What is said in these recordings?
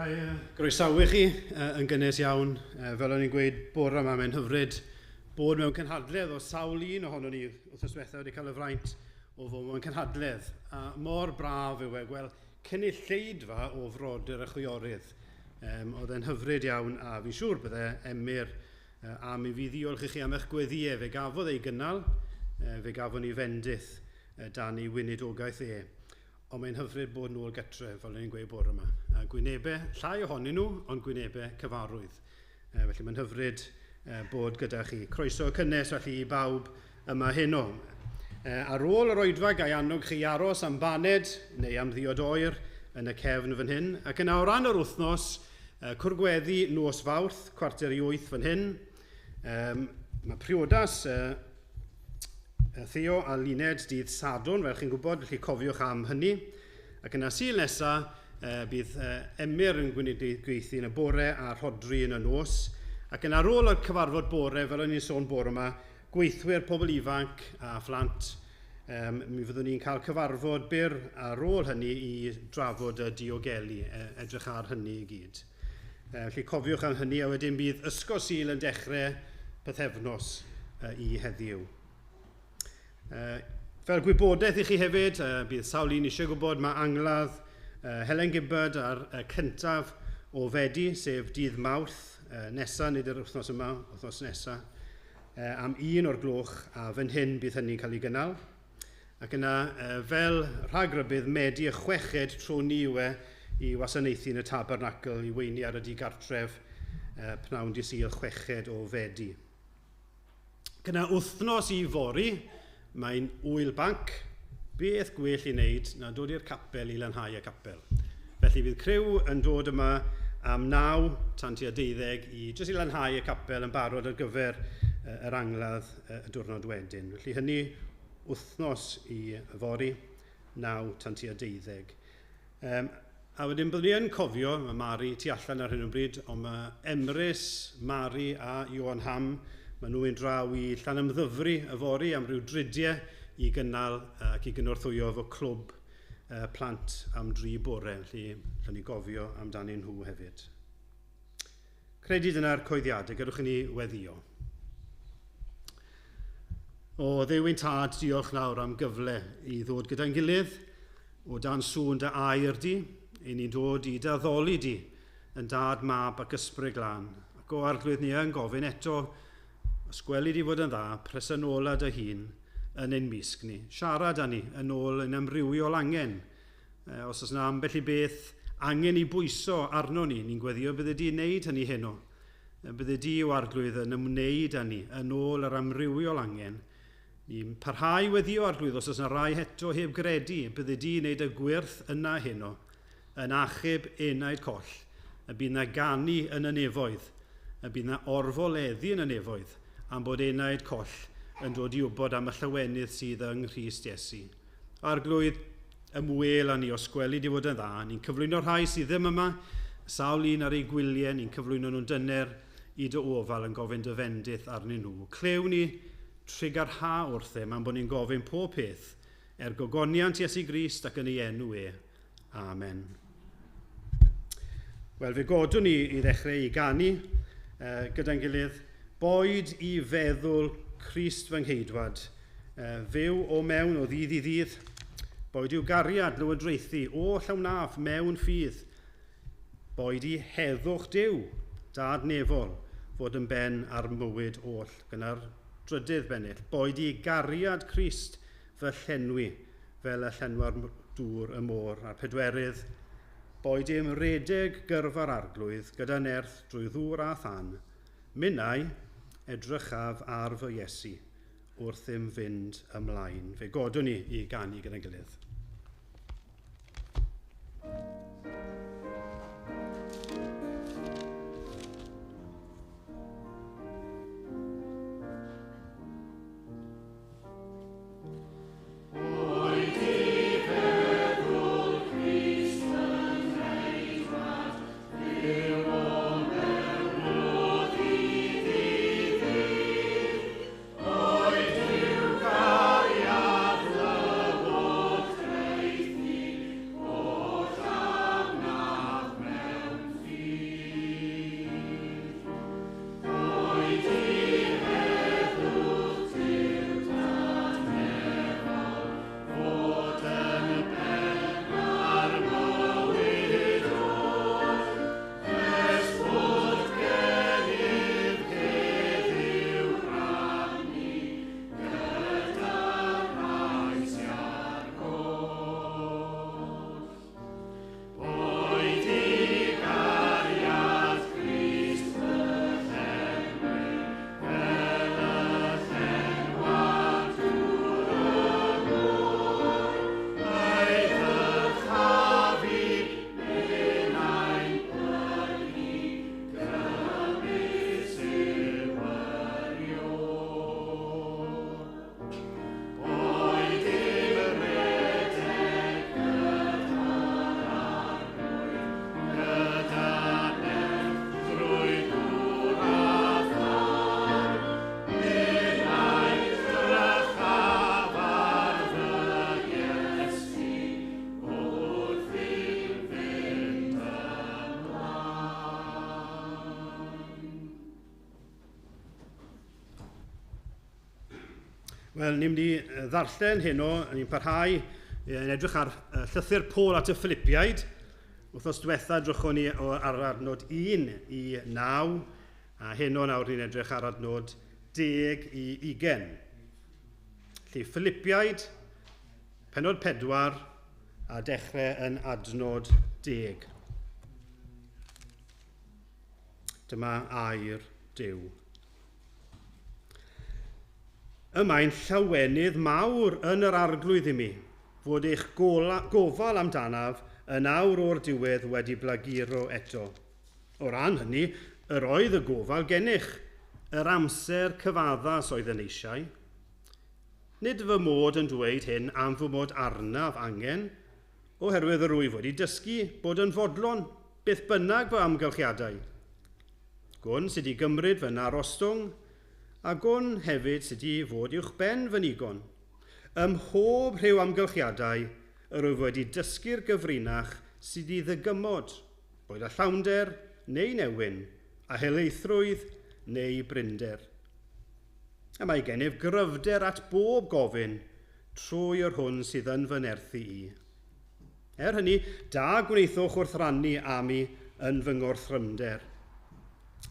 Ga i groesawu chi yn gynnes iawn. Fel o'n i'n gweud bore yma, mae'n hyfryd bod mewn cynhadledd o sawl un ohonon ni wythnos diwethaf wedi cael y fraint o fod mewn cynhadledd. A mor braf yw e gweld cynulleidfa o frodyr a chwiorydd. Oedd e'n hyfryd iawn a fi'n siŵr bydde Emyr am i fi ddiolch i chi am eich gweddïau. Fe gafodd ei gynnal, fe gafon ni fendith dan ei weinidogaeth e. Ond mae'n hyfryd bod nôl gytre, fel o'n i'n gweud bore yma. A gwynebau, llai ohonyn nhw, ond gwynebau cyfarwydd. Felly mae'n hyfryd bod gyda chi. Croeso cynnes felly i bawb yma heno. Ar ôl yr oedfa, ga i annog chi aros am baned neu am ddiod oer yn y cefn fan hyn. Ac yna o ran yr wythnos, cwrgweddi nos Fawrth, 7:45 fan hyn. Mae priodas Theo a Luned dydd Sadwrn, fel chi'n gwybod, felly cofiwch am hynny. Ac yna Sul nesa, bydd Emyr yn gwneud gweithio yn y bore a Rhodri yn y nos. Ac yna ar ôl y cyfarfod bore, fel o'n i'n sôn bore yma, gweithwyr, pobl ifanc a phlant, mi fyddwn ni'n cael cyfarfod byr ar ôl hynny i drafod y diogelu, edrych ar hynny i gyd. Felly cofiwch am hynny, a wedyn bydd Ysgol Sul yn dechrau pythefnos i heddiw. Fel gwybodaeth i chi hefyd, bydd sawl un eisiau gwybod, mae angladd Helen Gibbard ar y 1 o Fedi, sef dydd Mawrth nesa, nid yr wythnos yma, wythnos nesa, am 1 o'r gloch, a fan hyn bydd hynny'n cael ei gynnal. Ac yna, fel rhagrybydd, Medi y 6 tro ni yw e i wasanaethu yn y tabernacl, i weini ar y digartref pnawn dydd Sul 6 o Fedi. Gyda wythnos i fory, mae'n ŵyl banc, beth gwell i wneud na dod i'r capel i lanhau y capel. Felly bydd criw yn dod yma am 9 tan tua 12 i jyst i lanhau y capel yn barod ar gyfer yr angladd y diwrnod wedyn. Felly hynny wythnos i fory, 9 tan tua 12. A wedyn byddwn ni yn cofio, mae Mari tu allan ar hyn o bryd, ond mae Emrys, Mari a Ioan Ham, maen nhw'n draw i Llanymddyfri yfory am ryw dridiau i gynnal ac i gynorthwyo efo clwb plant am 3 bore, felly allwn ni gofio amdanyn nhw hefyd. Credu dyna'r coeddiadau, gadwch i ni weddio. O Dduw ein Tad, diolch nawr am gyfle i ddod gyda'n gilydd, o dan sŵn dy air di, i ni'n dod i dy addoli di, yn Dad, Mab ac Ysbryd Glân. Ac o Arglwydd ni yn gofyn eto, os gweli di fod yn dda, presenola dy hun yn ein misg ni. Siarad â ni yn ôl yn amrywiol angen. Os oes yna ambell i beth angen i bwyso arno ni, ni'n gweddio bydde di wneud hynny heno. Bydde di o Arglwydd yn ymwneud â ni yn ôl yr amrywiol angen. Ni'n parhau weddio Arglwydd, os oes yna rai eto heb gredu, bydde di wneud y gwyrth yna heno, yn achub enaid coll, y bydd na ganu yn y nefoedd, y bydd na orfoleddu yn y nefoedd, am bod enaid coll yn dod i wybod am y llawenydd sydd yng Nghrist Iesu. Arglwydd, ymwel â ni os gweli di fod yn dda. Ni'n cyflwyno rhai sydd ddim yma, sawl un ar eu gwyliau, ni'n cyflwyno nhw'n dyner i dy ofal yn gofyn dy fendith arnyn nhw. Clyw ni trugarha wrthym am bod ni'n gofyn pob peth er gogoniant Iesu Grist ac yn ei enw e. Amen. Wel, fe godwn ni i ddechrau i ganu gyda'n gilydd, boed i feddwl Crist fy ngheidwad, fyw o mewn o ddydd i ddydd, boed i'w gariad lywodraethu o llawnaf mewn ffydd, boed i heddwch Duw, Dad nefol, fod yn ben ar mywyd oll, gyda'r drydydd bennill, boed i gariad Crist fy llenwi, fel y llenwa'r dŵr y môr, a'r pedwerydd, boed i'm redeg gyrfa'r Arglwydd gyda nerth drwy ddŵr a thân, minnau edrychaf ar fy Iesu wrth im fynd ymlaen. Fe godwn ni i ganu gyda'n gilydd. Oed i'w gariad lywodraethu. Wel, ni'n mynd i ddarllen heno, ni'n parhau yn edrych ar llythyr Paul at y Philippiaid. Wythnos diwetha drychwn ni ar adnod 1 i 9, a heno nawr ni'n edrych ar adnod 10 i 20. Felly, Philippiaid, pennod 4, a dechrau yn adnod 10. Dyma air Duw. Y mae'n llawenydd mawr yn yr arglwydd i mi, fod eich gofal amdanaf yn awr o'r diwedd wedi blaguro eto. O ran hynny, yr oedd y gofal gennych, yr amser cyfaddas oedd yn eisiau. Nid fy mod yn dweud hyn am fy mod arnaf angen, oherwydd yr wyf wedi dysgu bod yn fodlon beth bynnag fy amgylchiadau. Gwn sydd i gymryd fy narostwng, a gwn hefyd sydd i fod uwch ben fy nigon. Ym mhob rhyw amgylchiadau, yr wyf wedi dysgu'r gyfrinach sydd i ddygymod, boed â llawnder neu newyn, a helaethrwydd neu brinder. A mae gennyf gryfder at bob gofyn trwy yr hwn sydd yn fy nerthu i. Er hynny, da gwnaethoch wrth rannu â mi yn fy ngorthrymder.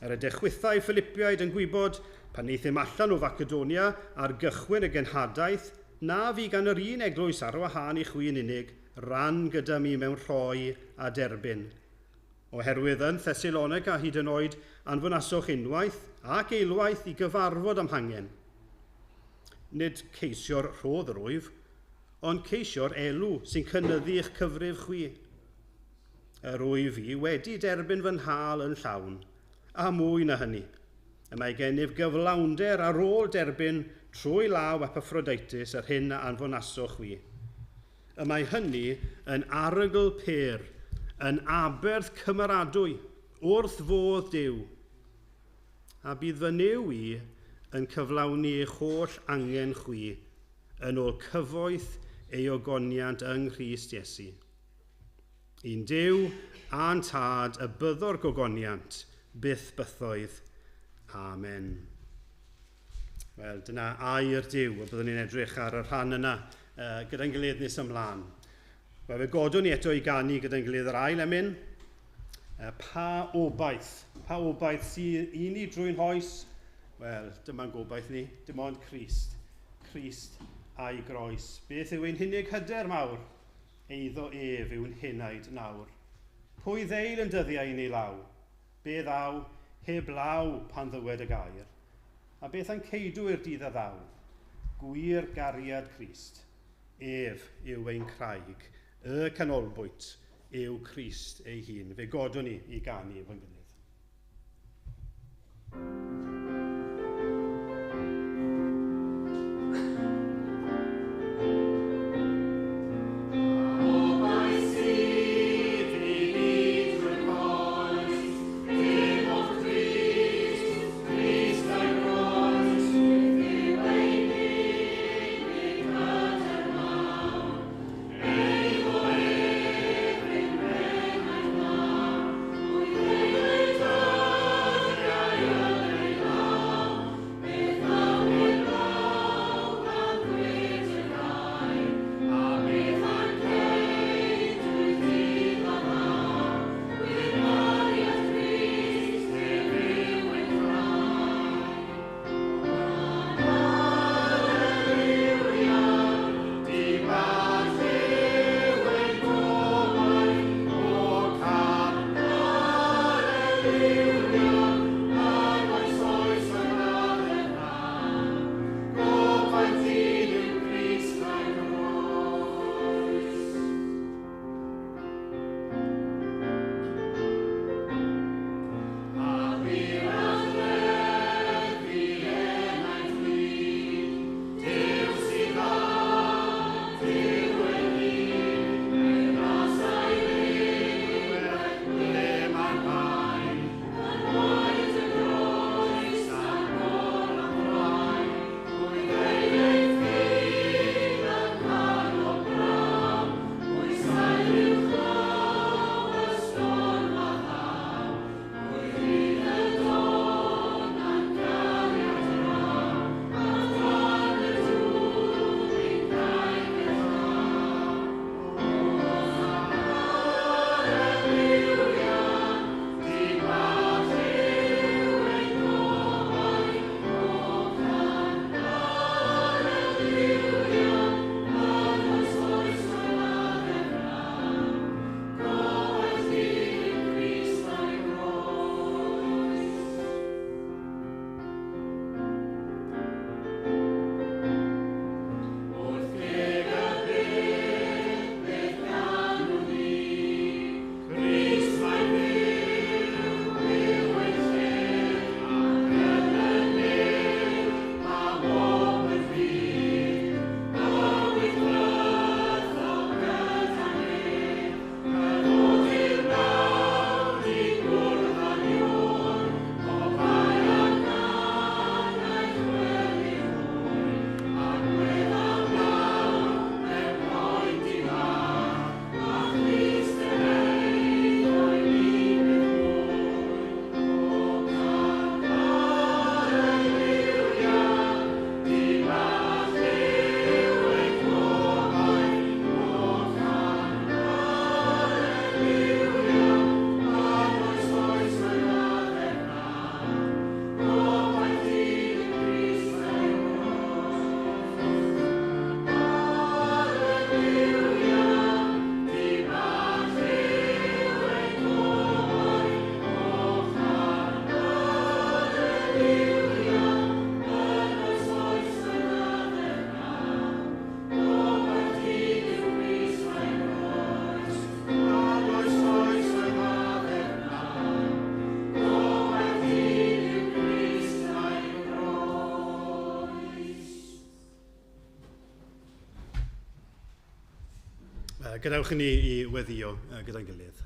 Er y dechwythau Philippiaid yn gwybod pan euthum allan o Facedonia ar gychwyn y genhadaeth, na fi gan yr un eglwys ar wahân i chwi yn unig, ran gyda mi mewn rhoi a derbyn. Oherwydd yn Thessalonica hyd yn oed anfonaswch unwaith ac eilwaith i gyfarfod am hangen. Nid ceisio'r rhodd yr wyf, ond ceisio'r elw sy'n cynyddu eich cyfrif chwi. Yr wyf i wedi derbyn fy nhâl yn llawn, a mwy na hynny. Y mae gennyf gyflawnder ar ôl derbyn trwy law Epaphroditus yr hyn a anfonasoch chwi. Y mae hynny yn arogl pur, yn aberth cymeradwy, wrth fodd Duw. A bydd fy Nuw i yn cyflawni eich holl angen chwi yn ôl cyfoeth ei ogoniant yng Nghrist Iesu. Un Duw a'n Tad y byddo'r gogoniant byth bythoedd. Amen. Wel, dyna air Duw, a byddwn ni'n edrych ar y rhan yna gyda'n gilydd nes ymlaen. Wel, fe godwn ni eto i ganu gyda'n gilydd yr ail emyn. Pa obaith sydd i ni drwy'n hoes? Wel, dyma'n gobaith ni, dim ond Crist, Crist a'i groes. Beth yw ein hunig hyder mawr? Eiddo ef yw'n henaid nawr. Pwy ddeil yn dyddiau i ni law? Be ddaw heb law pan ddywed y gair? A beth a'n ceidw i'r dydd a ddaw? Gwir gariad Crist. Ef yw ein craig. Y canolbwynt yw Crist ei hun. Fe godwn ni i ganu efo'n gilydd. Thank you. Gadewch i ni i weddïo gyda'n gilydd.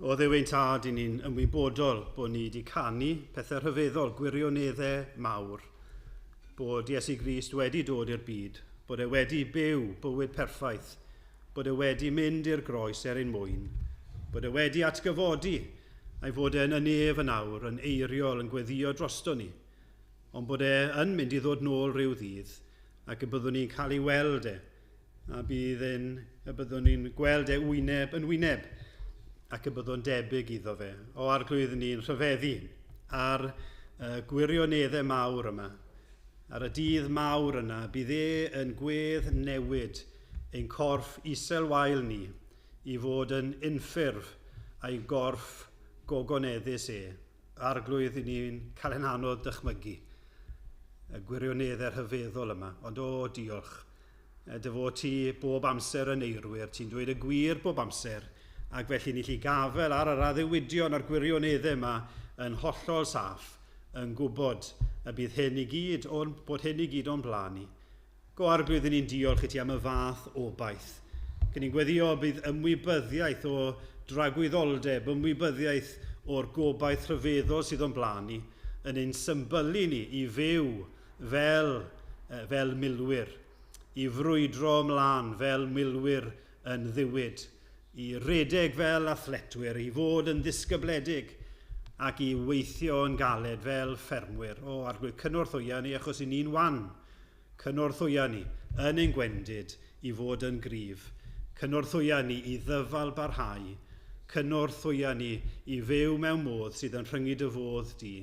O Dduw ein Tad, i ni'n ymwybodol bod ni wedi canu pethau rhyfeddol, gwirioneddau mawr, bod Iesu Grist wedi dod i'r byd, bod e wedi byw bywyd perffaith, bod e wedi mynd i'r groes er ein mwyn, bod e wedi atgyfodi, a'i fod e'n y nef yn awr, yn eiriol, yn gweddio drosto ni, ond bod e yn mynd i ddod nôl rhyw ddydd, ac y byddwn ni'n cael ei weld e, a bydd e'n, y byddwn ni'n gweld e wyneb yn wyneb, ac y byddwn debyg iddo fe. O Arglwydd, ni'n rhyfeddu ar y gwirioneddau mawr yma. Ar y dydd mawr yna, bydd e yn gwedd newid ein corff isel wael ni i fod yn unffurf a'i gorff gogoneddus e. Arglwydd, i ni'n cael ein anodd dychmygu y gwirioneddau rhyfeddol yma. Ond o, diolch. Dy fod ti bob amser yn eirwyr, ti'n dweud y gwir bob amser, ac felly ni lli gafel ar yr addewidion a'r gwirioneddau yma yn hollol saff, yn gwybod y bydd hyn i gyd, o'n, bod hyn i gyd o'n blaen ni. Go Arglwydd, ni'n diolch i ti am y fath obaith. Cyn ni'n gweddio bydd ymwybyddiaeth o dragwyddoldeb, ymwybyddiaeth o'r gobaith rhyfeddol sydd o'n blaen ni, yn ein symbylu ni i fyw fel, fel milwyr, i frwydro ymlaen fel milwyr yn ddiwyd, i redeg fel athletwyr, i fod yn ddisgybledig ac i weithio yn galed fel ffermwyr. O, Arglwydd, cynorthwya ni achos i ni'n wan. Cynorthwya ni yn ein gwendid i fod yn gryf. Cynorthwya ni i ddyfal barhau. Cynorthwya ni i fyw mewn modd sydd yn rhyngu dy fodd di.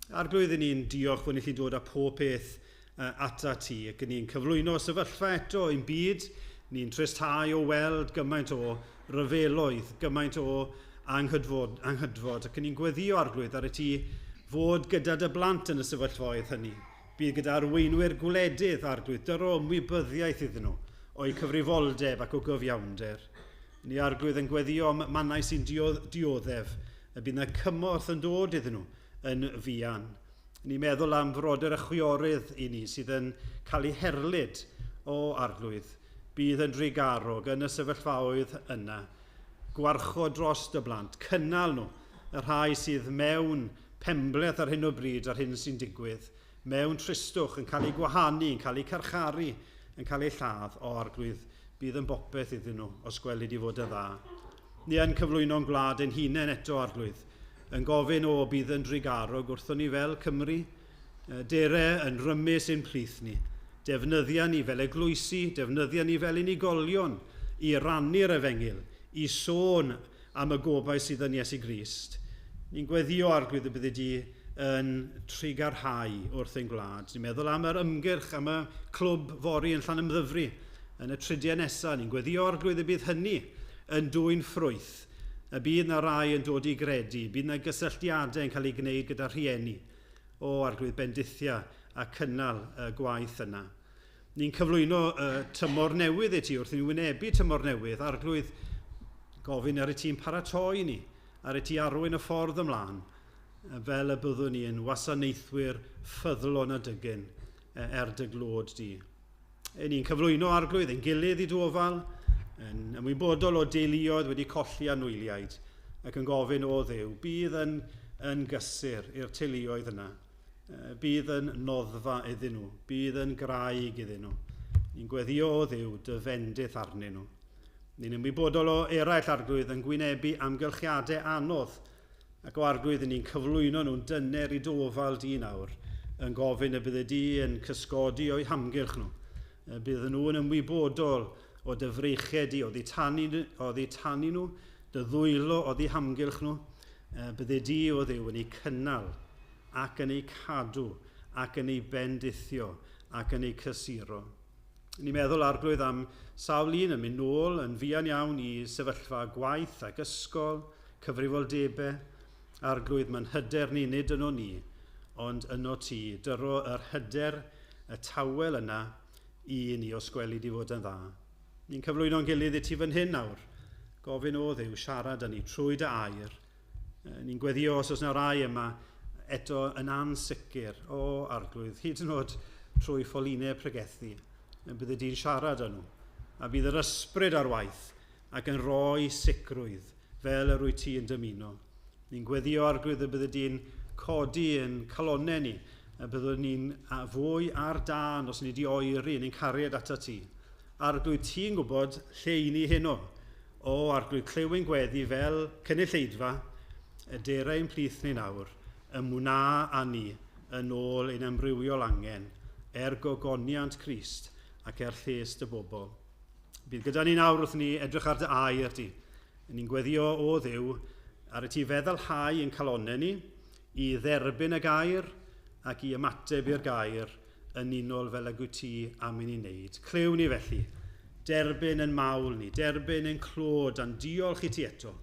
Arglwydd, i ni'n diolch fod ni'n gallu dod â pob peth ata ti, ac ni'n cyflwyno sefyllfa eto i'n byd. Ni'n tristhau o weld gymaint o ryfeloedd, gymaint o anghydfod, ac ni'n gweddio Arglwydd ar y ti fod gyda dy blant yn y sefyllfaoedd hynny. Bydd gyda arweinwyr gwledydd, Arglwydd, dyro ymwybyddiaeth iddyn nhw o'i cyfrifoldeb ac o gyfiawnder. Ni Arglwydd yn gweddio am mannau sy'n dioddef, y bydd yna cymorth yn dod iddyn nhw yn fuan. Ni'n meddwl am frodyr a chwiorydd i ni sydd yn cael eu herlid o Arglwydd. Bydd yn drugarog yn y sefyllfaoedd yna. Gwarchod dros dy blant, cynnal nhw, y rhai sydd mewn penbleth ar hyn o bryd ar hyn sy'n digwydd, mewn tristwch, yn cael eu gwahanu, yn cael eu carcharu, yn cael eu lladd o Arglwydd, bydd yn bopeth iddyn nhw, os gwelid i fod yn dda. Ni yn cyflwyno'n gwlad ein hunain eto, Arglwydd, yn gofyn o bydd yn drugarog wrthon ni fel Cymru, dere yn rymus ein plith ni. Defnyddia ni fel eglwysi, defnyddia ni fel unigolion i rannu'r efengyl, i sôn am y gobaith sydd yn Iesu Grist. Ni'n gweddio Arglwydd y byddi di yn trugarhau wrth ein gwlad. Ni'n meddwl am yr ymgyrch, am y clwb fory yn Llanymddyfri yn y tridiau nesaf. Ni'n gweddio Arglwydd y bydd hynny yn dwyn ffrwyth. Y bydd na rai yn dod i gredu, bydd na gysylltiadau yn cael eu gwneud gyda rhieni. O Arglwydd, bendithia a cynnal y gwaith yna. Ni'n cyflwyno tymor newydd i ti wrth i ni wynebu tymor newydd. Arglwydd, gofyn ar y ti'n paratoi ni, ar y ti arwain y ffordd ymlaen, fel y byddwn ni yn wasanaethwyr ffyddlon a dygyn er dy glod di. Ni'n cyflwyno Arglwydd ein gilydd i dy ofal, yn ymwybodol o deuluoedd wedi colli anwyliaid, ac yn gofyn o Dduw, bydd yn gysur i'r teuluoedd yna, bydd yn noddfa iddyn nhw, bydd yn graig iddyn nhw. Ni'n gweddio o Dduw dy fendith arnyn nhw. Ni'n ymwybodol o eraill Arglwydd yn gwynebu amgylchiadau anodd, ac o Arglwydd ni'n cyflwyno nhw'n dyner i dy ofal di nawr, yn gofyn y bydde di yn cysgodi o'u hamgylch nhw. Bydd nhw'n ymwybodol o dy freichiau di, oddi tanu nhw, dy ddwylo oddi hamgylch nhw. Bydde di o Dduw yn eu cynnal ac yn eu cadw ac yn eu bendithio ac yn eu cysuro. Ni'n meddwl Arglwydd am sawl un yn mynd nôl yn fuan iawn i sefyllfa gwaith ac ysgol, cyfrifoldebau. Arglwydd, mae'n hyder ni nid yno ni, ond yno ti. Dyro yr hyder, y tawel yna i ni os gweli di fod yn dda. Ni'n cyflwyno'n gilydd i ti fan hyn nawr. Gofyn o Dduw siarad â ni trwy dy air. Ni'n gweddio os oes yna rai yma eto yn ansicr o Arglwydd. Hyd yn oed trwy ffolinau pregethu, y bydde di'n siarad â nhw, a bydd yr ysbryd ar waith ac yn rhoi sicrwydd fel yr wyt ti yn dymuno. Ni'n gweddio, Arglwydd, y bydde di'n codi yn calonnau ni, y byddwn ni'n fwy ar dân os ni wedi oeri yn ein cariad atat ti. Arglwydd, ti'n gwybod lle i ni heno. O, Arglwydd, clyw ein gweddi fel cynulleidfa, y dere ein plith ni nawr, ymwna â ni yn ôl ein amrywiol angen, er gogoniant Crist ac er lles dy bobl. Bydd gyda ni nawr wrth ni edrych ar dy air di. Ni'n gweddio, o Dduw, ar y ti feddylhau yn calonnau ni, i dderbyn y gair ac i ymateb i'r gair yn unol fel ag wyt ti am i ni wneud. Clyw ni felly, derbyn yn mawl ni, derbyn yn clod a'n diolch i ti eto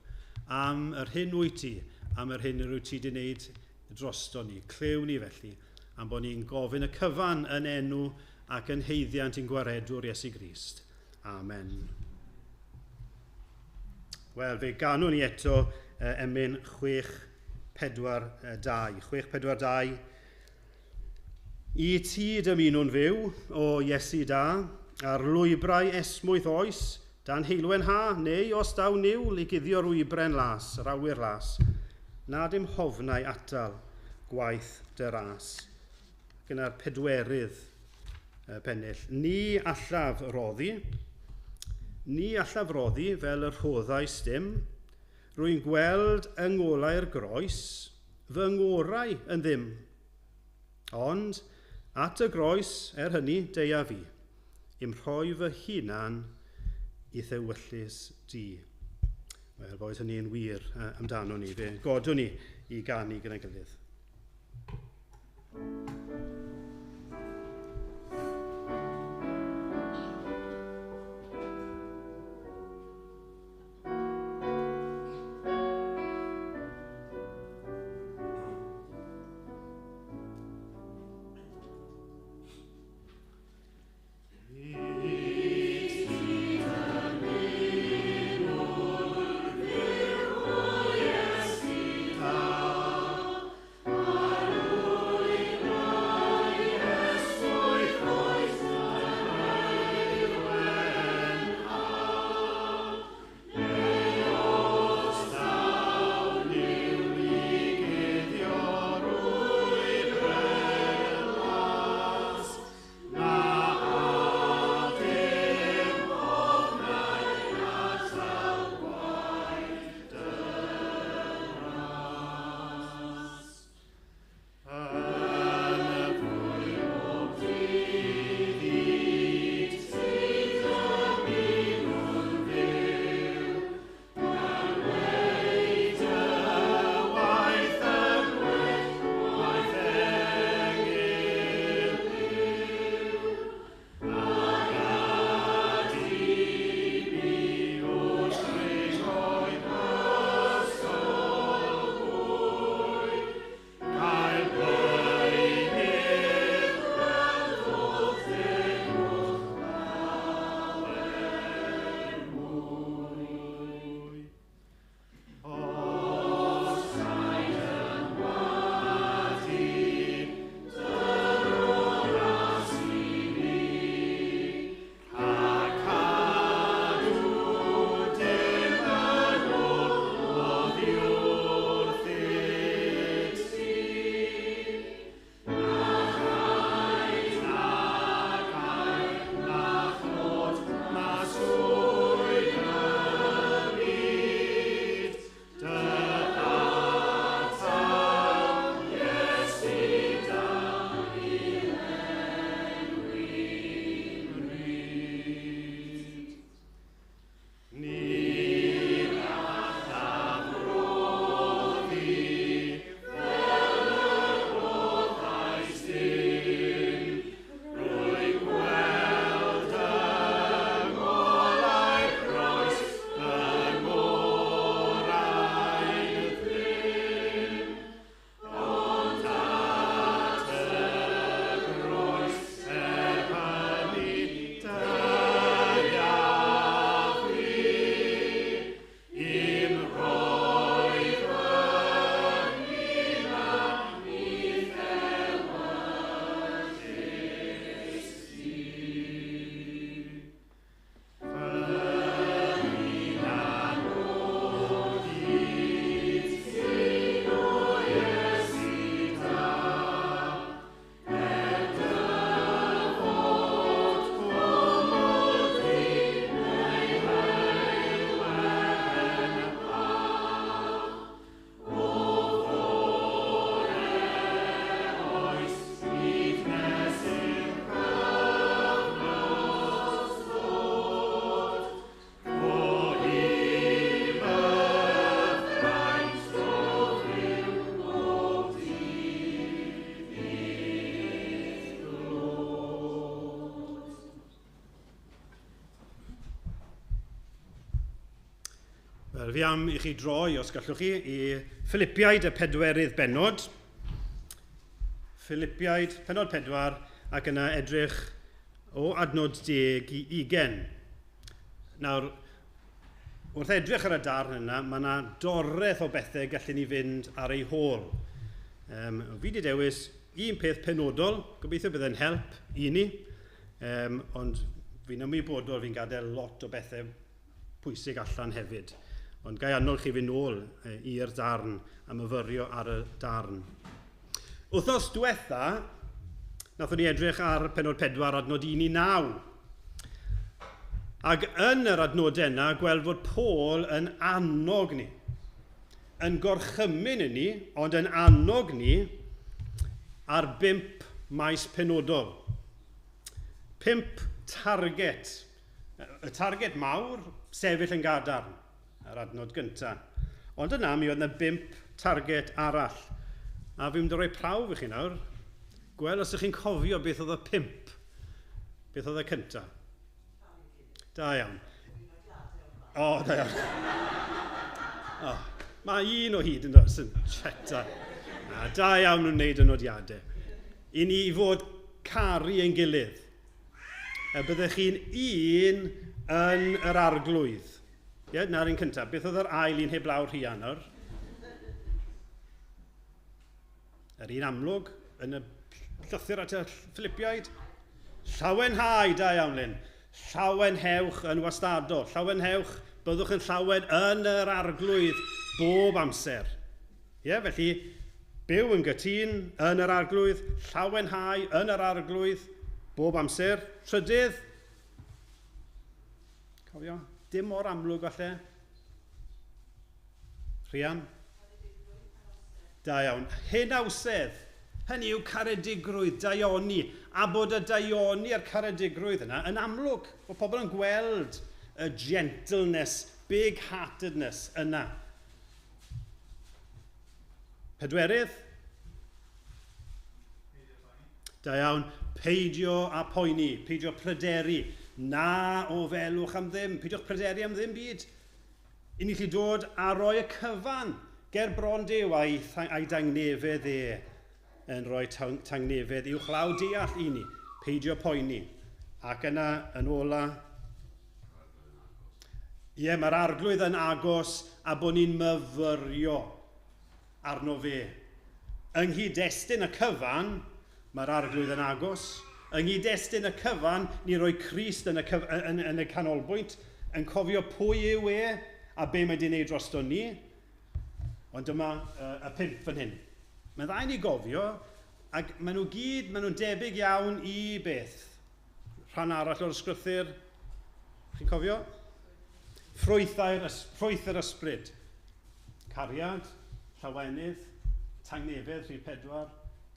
am yr hyn wyt ti, am yr hyn yr wyt ti wedi wneud drosto ni. Clyw ni felly, am bod ni'n gofyn y cyfan yn enw ac yn haeddiant i'n gwaredwr Iesu Grist. Amen. Wel, fe ganwn ni eto emyn 6, 4, 2. 6, 4, 2. I ti dymunwn fyw, o Iesu da, ar lwybrau esmwyth oes, dan heulwen ha, neu os daw niwl i guddio'r wybren las, yr awyr las, na dim hofnau atal gwaith dy ras. Gyda'r pedwerydd pennill. Ni allaf roddi, ni allaf roddi fel y rhoddais dim, rwy'n gweld yng ngolau'r groes, fy ngorau yn ddim. Ond at y groes, er hynny, deia fi, i'm rhoi fy hunan i ewyllys di. Wel, boed hynny'n wir amdano ni. Fe godwn ni i ganu gyda'n gilydd. Ar Wel, fi am i chi droi, os gallwch chi, i Philippiaid y pedwerydd bennod. Philippiaid, pennod 4, ac yna edrych o adnod 10 i 20. Nawr, wrth edrych ar y darn yna, mae yna doreth o bethau gallwn ni fynd ar ei hôl. Fi wedi dewis un peth penodol, gobeithio bydd e'n help i ni, ond fi'n ymwybodol fi'n gadael lot o bethau pwysig allan hefyd. Ond gai annog chi fynd nôl i'r darn a myfyrio ar y darn. Wythnos diwetha, nathon ni edrych ar pennod 4 adnod 1 i 9. Ac yn yr adnodau yna, gweld fod Paul yn annog ni, yn gorchymyn i ni, ond yn annog ni ar 5 maes penodol. 5 target. Y target mawr, sefyll yn gadarn, yr adnod gyntaf. Ond yna, mi oedd yna 5 target arall. A fi'n mynd i roi prawf i chi nawr. Gweld os ydych chi'n cofio beth oedd y 5. Beth oedd y cyntaf? Da iawn. O, da iawn. O, mae un o hyd yn dod sy'n cheta. A da iawn nhw'n wneud y nodiadau. I ni fod caru ein gilydd. Y byddech chi'n un yn yr arglwydd. Ie, na'r un cyntaf. Beth oedd yr ail un heblaw Rhian nawr? Yr un amlwg yn y llythyr at y Philippiaid. Llawenhau, da iawn Lynn. Llawenhewch yn wastadol. Llawenhewch, byddwch yn llawen yn yr arglwydd bob amser. Ie, felly, byw yn gytûn yn yr arglwydd, llawenhau yn yr arglwydd bob amser. Trydydd, cofio, dim mor amlwg falle. Rhian? Da iawn. Hynawsedd, hynny yw caredigrwydd, daioni, a bod y daioni a'r caredigrwydd yna yn amlwg, bod pobl yn gweld y gentleness, big-heartedness yna. Pedwerydd? Da iawn, peidio a poeni, peidio pryderu, na o felwch am ddim, peidiwch pryderu am ddim byd. I ni allu dod a roi y cyfan ger bron Duw a'i dangnefedd e yn rhoi tangnefedd uwchlaw deall i ni, peidio poeni. Ac yna, yn ola, ie, mae'r arglwydd yn agos a bod ni'n myfyrio arno fe. Yng nghyd-destun y cyfan, mae'r arglwydd yn agos. Yng nghyd-destun y cyfan, ni roi Crist yn y canolbwynt, yn cofio pwy yw e a be mae wedi wneud drosto ni. Ond dyma y 5 fan hyn. Mae'n dda i ni gofio, ac maen nhw gyd, maen nhw'n debyg iawn i beth? Rhan arall o'r ysgrythur, chi'n cofio? Ffrwyth yr ysbryd. Cariad, llawenydd, tangnefedd, rhif 4,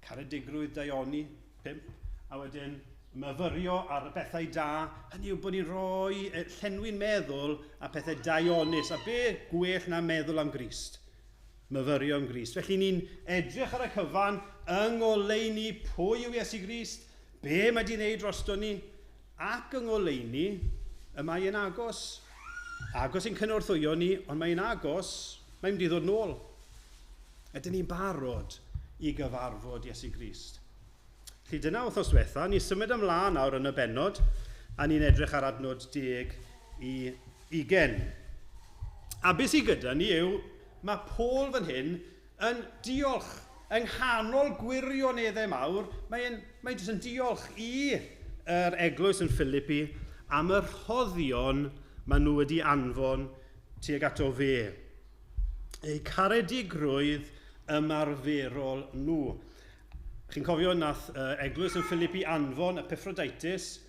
caredigrwydd, daioni, 5, a wedyn myfyrio ar y bethau da, hynny yw bod ni'n rhoi llenwi'n meddwl a pethau daionus, a be gwell na meddwl am Grist? Myfyrio am Grist. Felly ni'n edrych ar y cyfan yng ngoleuni pwy yw Iesu Grist, be mae di wneud drosto ni, ac yng ngoleuni y mae e'n agos. Agos i'n cynorthwyo ni, ond mae'n agos, mae'n mynd i ddod nôl. Ydyn ni'n barod i gyfarfod Iesu Grist? Felly dyna wythnos diwetha, ni'n symud ymlaen nawr yn y bennod, a ni'n edrych ar adnod 10 i 20. A beth sydd gyda ni yw, mae Paul fan hyn yn diolch. Yng nghanol gwirioneddau mawr, mae'n jyst yn diolch i'r eglwys yn Philippi am y rhoddion maen nhw wedi anfon tuag ato fe. Eu caredigrwydd ymarferol nhw. Chi'n cofio nath eglwys yn Philippi anfon Epaphroditus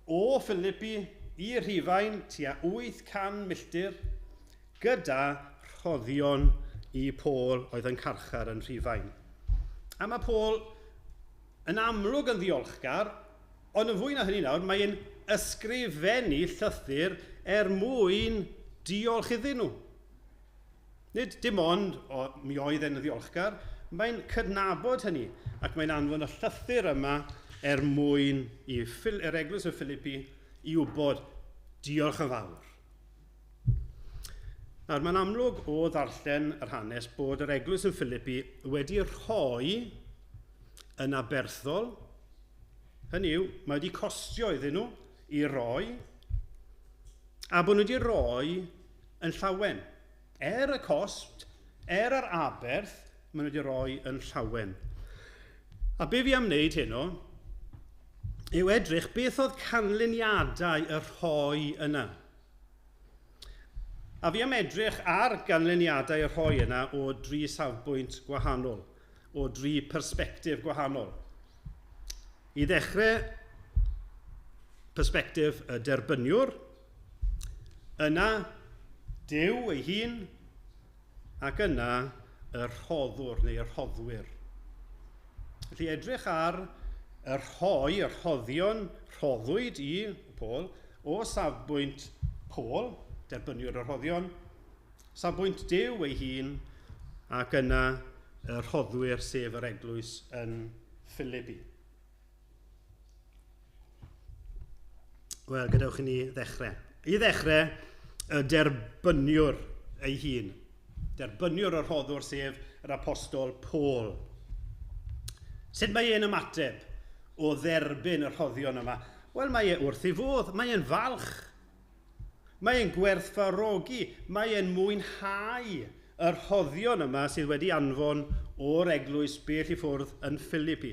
o Philippi i Rhufain tua 800 milltir gyda rhoddion i Paul oedd yn carchar yn Rhufain. A mae Paul yn amlwg yn ddiolchgar, ond yn fwy na hynny nawr, mae'n ysgrifennu llythyr er mwyn diolch iddyn nhw. Nid dim ond mi oedd e'n ddiolchgar, mae'n cydnabod hynny, ac mae'n anfon y llythyr yma er mwyn i'r eglwys yn Philippi i wybod diolch yn fawr. Nawr, mae'n amlwg o ddarllen yr hanes bod yr eglwys yn Philippi wedi rhoi yn aberthol. Hynny yw, mae wedi costio iddyn nhw i roi, a bod nhw wedi rhoi yn llawen. Er y cost, er yr aberth, maen nhw wedi rhoi yn llawen. A be fi am wneud heno yw edrych beth oedd canlyniadau y rhoi yna. A fi am edrych ar ganlyniadau y rhoi yna o dri safbwynt gwahanol, o dri persbectif gwahanol. I ddechrau, persbectif y derbyniwr, yna Duw ei hun, ac yna y rhoddwr neu y rhoddwyr. Felly edrych ar y rhoi, y rhoddion rhoddwyd i Paul, o safbwynt Paul, derbyniwr y rhoddion, safbwynt Duw ei hun, ac yna y rhoddwyr, sef yr eglwys yn Philippi. Wel, gadewch i ni ddechrau. I ddechrau, y derbyniwr ei hun. Derbyniwr y rhoddwr, sef yr apostol Paul. Sut mae e'n ymateb o dderbyn y rhoddion yma? Wel, mae e wrth ei fodd, mae e'n falch. Mae e'n gwerthfawrogi, mae e'n mwynhau y rhoddion yma sydd wedi anfon o'r eglwys bell i ffwrdd yn Philippi.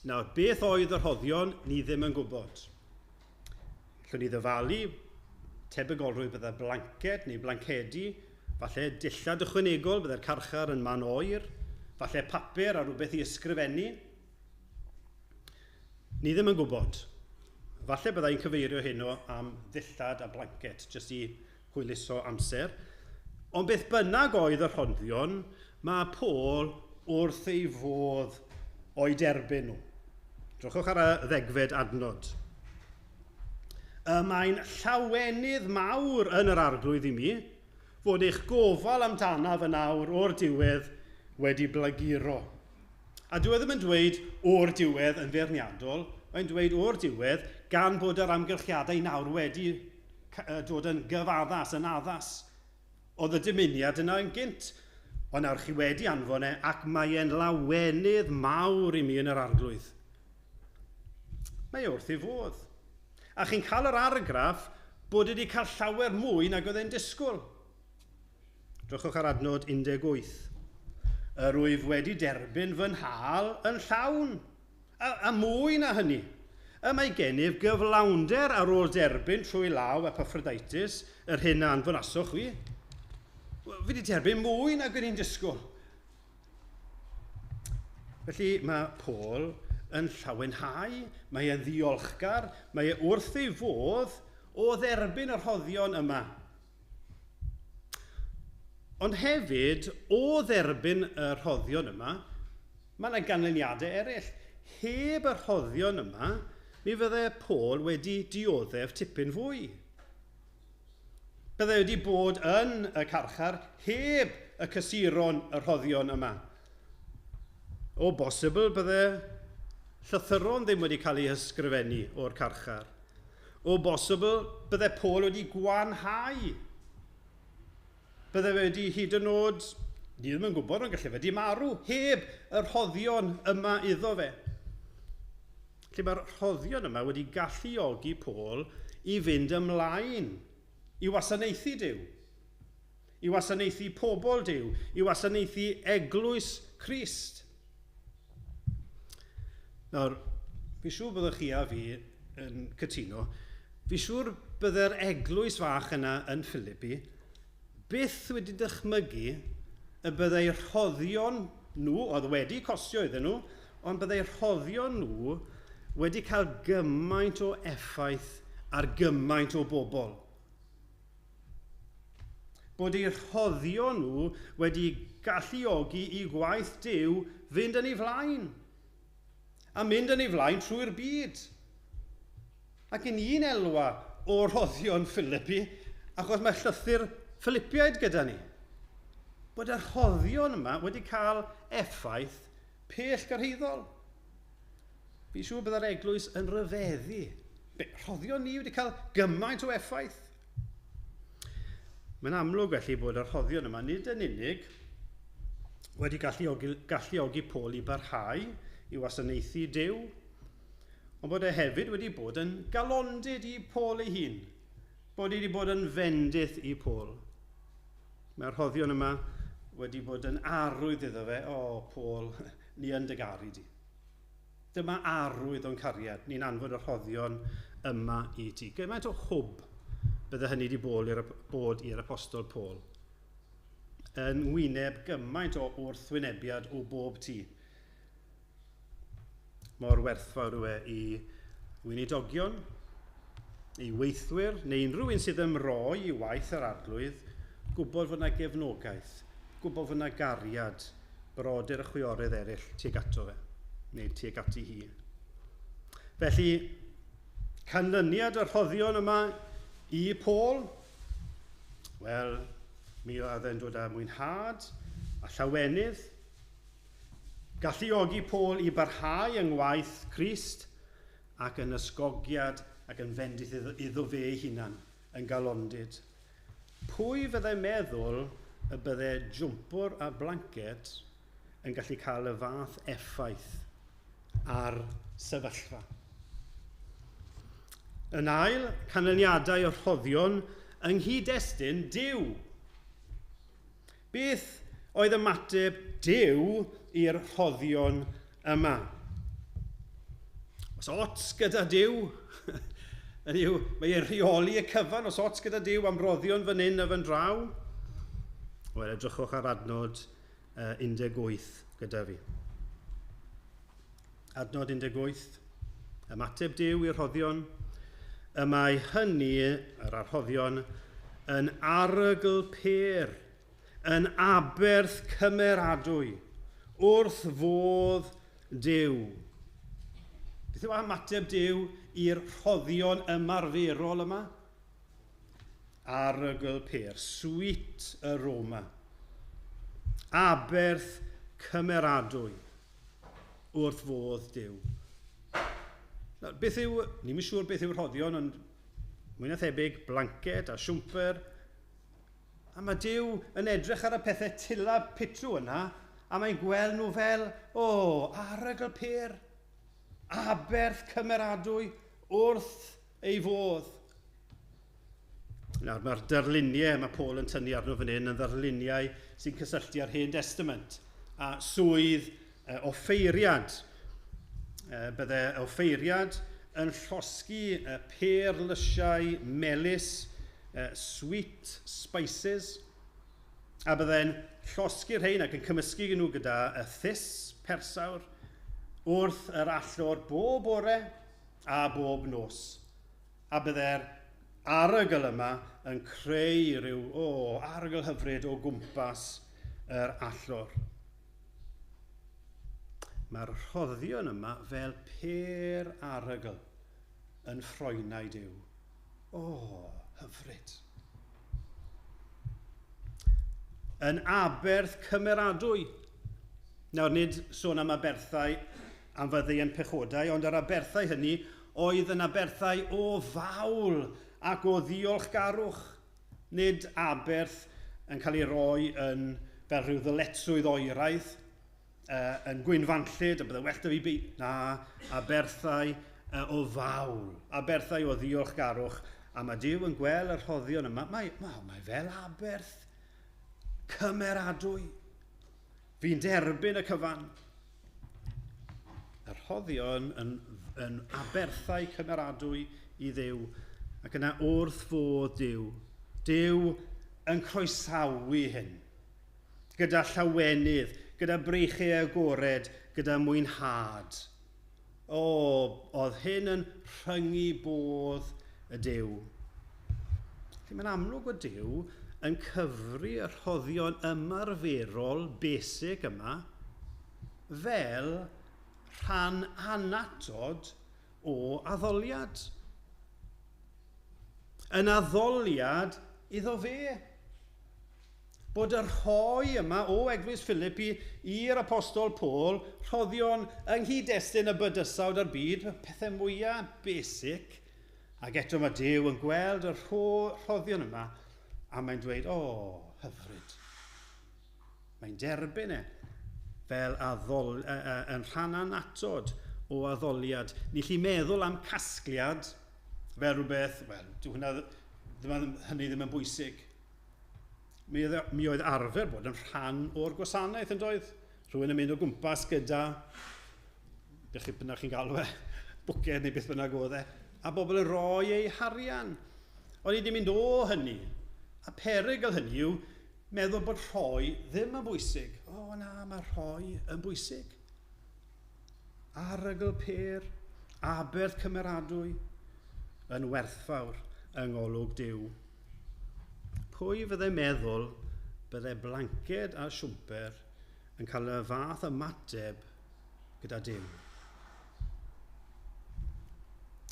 Nawr, beth oedd y rhoddion, ni ddim yn gwybod. Allwn ni ddyfalu, tebygolrwydd byddai blanced neu blancedi, falle dillad ychwanegol, byddai'r carchar yn man oer, falle papur a rhywbeth i ysgrifennu. Ni ddim yn gwybod. Falle byddai'n cyfeirio heno am ddillad a blancet, jyst i hwyluso amser. Ond beth bynnag oedd y rhoddion, mae Paul wrth ei fodd o'i derbyn nhw. Drychwch ar y ddegfed adnod. Y mae'n llawenydd mawr yn yr arglwydd i mi, fod eich gofal amdanaf yn awr o'r diwedd wedi blaguro. A dyw e ddim yn dweud o'r diwedd yn feirniadol, mae'n dweud o'r diwedd gan bod yr amgylchiadau nawr wedi dod yn gyfaddas, yn addas. Oedd y dymuniad yna yn gynt, ond nawr chi wedi anfon e ac mae e'n lawenydd mawr i mi yn yr arglwydd. Mae e wrth ei fodd. A chi'n cael yr argraff bod wedi cael llawer mwy nag oedd e'n disgwyl. Drychwch ar adnod 18. Yr wyf wedi derbyn fy nhâl yn llawn, a mwy na hynny. Y mae gennyf gyflawnder ar ôl derbyn trwy law Epaphroditus, yr hyn a anfonasoch chwi. Fi wedi derbyn mwy nag o'n i'n disgwyl. Felly mae Paul yn llawenhau, mae e'n ddiolchgar, mae e wrth ei fodd o dderbyn y rhoddion yma. Ond hefyd, o dderbyn y rhoddion yma, mae yna ganlyniadau eraill. Heb y rhoddion yma, mi fyddai Paul wedi dioddef tipyn fwy. Byddai wedi bod yn y carchar heb y cysuron y rhoddion yma. O bosibl byddai llythyron ddim wedi cael eu hysgrifennu o'r carchar. O bosibl byddai Paul wedi gwanhau. Byddai wedi hyd yn oed, ni ddim yn gwybod, ond gallai wedi marw heb y rhoddion yma iddo fe. Felly mae'r rhoddion yma wedi galluogi Paul i fynd ymlaen, i wasanaethu Duw, i wasanaethu pobl Duw, i wasanaethu eglwys Crist. Nawr, fi siŵr byddwch chi a fi yn cytuno, fi siŵr byddai'r eglwys fach yna yn Philippi byth wedi dychmygu y byddai rhoddion nhw, oedd wedi costio iddyn nhw, ond byddai rhoddion nhw wedi cael gymaint o effaith ar gymaint o bobl. Bod eu rhoddion nhw wedi galluogi i gwaith Duw fynd yn ei flaen. A mynd yn ei flaen trwy'r byd. Ac yn un elwa o rhoddion Philippi, achos mae llythyr Philippiaid gyda ni, bod y rhoddion yma wedi cael effaith pell gyrhaeddol. Fi'n siŵr byddai'r eglwys yn rhyfeddu. Be, rhoddion ni wedi cael gymaint o effaith. Mae'n amlwg felly bod y rhoddion yma nid yn unig wedi galluogi Paul i barhau i wasanaethu Duw, ond bod e hefyd wedi bod yn galondid i Paul ei hun, bod e wedi bod yn fendith i Paul. Mae'r rhoddion yma wedi bod yn arwydd iddo fe, "O, oh, Paul, ni yn dy garu di. Dyma arwydd o'n cariad, ni'n anfon y rhoddion yma i ti." Gymaint o hwb bydde hynny wedi bod i'r apostol Paul yn wyneb gymaint o wrthwynebiad o bob tu. Mor werthfawr yw e i weinidogion, i weithwyr, neu unrhyw un sydd ymroi i waith yr Arglwydd, gwybod fod yna gefnogaeth, gwybod fod yna gariad brodyr a chwiorydd eraill tuag ato fe, neu tuag ati hi. Felly, canlyniad y rhoddion yma i Paul, wel, mi oedd e'n dod â mwynhad a llawenydd, galluogi Paul i barhau yng ngwaith Crist ac yn ysgogiad ac yn fendith iddo fe ei hunan, yn galondid. Pwy fyddai meddwl y bydde jwmpwr a blanced yn gallu cael y fath effaith ar sefyllfa? Yn ail, canlyniadau y rhoddion yng nghyd-destun Duw. Beth oedd ymateb Duw i'r rhoddion yma? Oes ots gyda Duw? Hynny yw, mae e'n rheoli y cyfan. Oes ots gyda Duw am roddion fan hyn a fan draw? Wel, edrychwch ar adnod 18 gyda fi. Adnod 18. Ymateb Duw i'r rhoddion. Y mae hynny, yr arhoddion, yn arogl pêr, yn aberth cymeradwy, wrth fodd Duw. Beth yw ymateb Duw i'r rhoddion ymarferol yma? Arogl pêr, sweet aroma. Aberth cymeradwy wrth fodd Duw. Nawr, beth yw, ni'n siŵr beth yw'r rhoddion, ond mwy na thebyg, blanced a siwmper. A mae Duw yn edrych ar y pethau tila pitw yna, a mae'n gweld nhw fel, o, oh, arogl pêr, aberth cymeradwy wrth ei fodd. Nawr, mae'r darluniau mae Paul yn tynnu arno fan hyn yn ddarluniau sy'n cysylltu â'r Hen Testament a swydd offeiriad. Bydde offeiriad yn llosgi pêr lysiau melys, sweet spices, a bydde'n llosgi'r rhain ac yn cymysgu nhw gyda y thus persawr wrth yr allor bob bore a bob nos. A bydde'r arogl yma yn creu rhyw, arogl hyfryd o gwmpas yr allor. Mae'r rhoddion yma fel pêr arogl yn ffroenau Duw. O, hyfryd. Yn aberth cymeradwy. Nawr, nid sôn am aberthau am faddeuant pechodau, ond yr aberthau hynny oedd yn aberthau o fawl ac o ddiolchgarwch. Nid aberth yn cael ei roi yn fel rhyw ddyletswydd oeraidd, yn gwynfanllyd, a bydde well da fi bi. Na, aberthau o fawl, aberthau o ddiolchgarwch. A mae Duw yn gweld y rhoddion yma, mae fel aberth cymeradwy. Fi'n derbyn y cyfan. Y rhoddion yn aberthau cymeradwy i Dduw, ac yna wrth fodd Duw. Duw yn croesawu hyn, gyda llawenydd, gyda breichiau agored, gyda mwynhad. O, oedd hyn yn rhyngu bodd y Duw. Felly mae'n amlwg o Duw yn cyfri y rhoddion ymarferol basic yma fel rhan annatod o addoliad. Yn addoliad iddo fe. Bod y rhoi yma o Eglwys Philippi i'r Apostol Paul, rhoddion yng nghyd-destun y bydysawd a'r byd, pethau mwyaf basic, ac eto mae Duw yn gweld y rhoddion yma A mae'n dweud, o, oh, hyfryd. Mae'n derbyn e fel addol, yn rhan annatod o addoliad. Ni lli meddwl am casgliad fel rhywbeth, wel, dyw hwnna, ddim, hynny ddim yn bwysig. Mi oedd, mi oedd arfer bod yn rhan o'r gwasanaeth yn doedd. Rhywun yn mynd o gwmpas gyda, beth chi bynnag chi'n galw e, bwced neu beth bynnag oedd e, a bobl yn rhoi eu harian. Ond ni wedi mynd o hynny. A perygl hynny yw meddwl bod rhoi ddim yn bwysig. O na, mae rhoi yn bwysig. Arogl pêr, aberth cymeradwy, yn werthfawr yng ngolwg Duw. Pwy fyddai meddwl bydde blanced a siwmper yn cael y fath ymateb gyda Duw?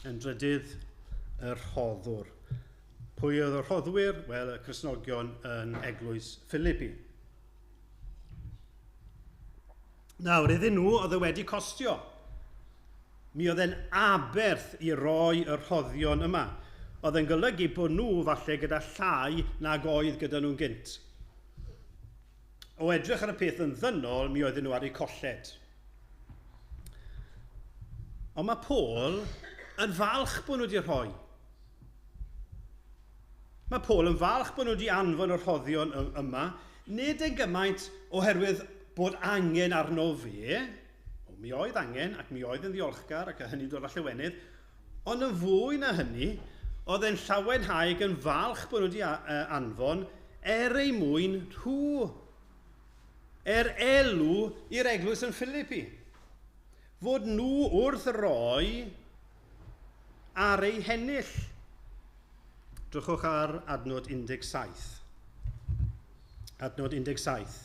Yn drydydd, y rhoddwr. Pwy oedd y rhoddwyr? Wel, y Cristnogion yn eglwys Philippi. Nawr, iddyn nhw oedd e wedi costio. Mi oedd e'n aberth i roi y rhoddion yma. Oedd e'n golygu bod nhw falle gyda llai nag oedd gyda nhw'n gynt. O edrych ar y peth yn ddynol, mi oedden nhw ar eu colled. Ond mae Paul yn falch bod nhw wedi rhoi. Mae Paul yn falch bod nhw wedi anfon y rhoddion yma, nid yn gymaint oherwydd bod angen arno fe, o, mi oedd angen ac mi oedd yn ddiolchgar ac hynny'n dod â llewenydd, ond yn fwy na hynny, oedd e'n llawenhau ac yn falch bod nhw wedi anfon er ei mwyn nhw, er elw i'r eglwys yn Philippi. Fod nhw wrth roi ar ei hennill. Drychwch ar adnod 17. Adnod 17.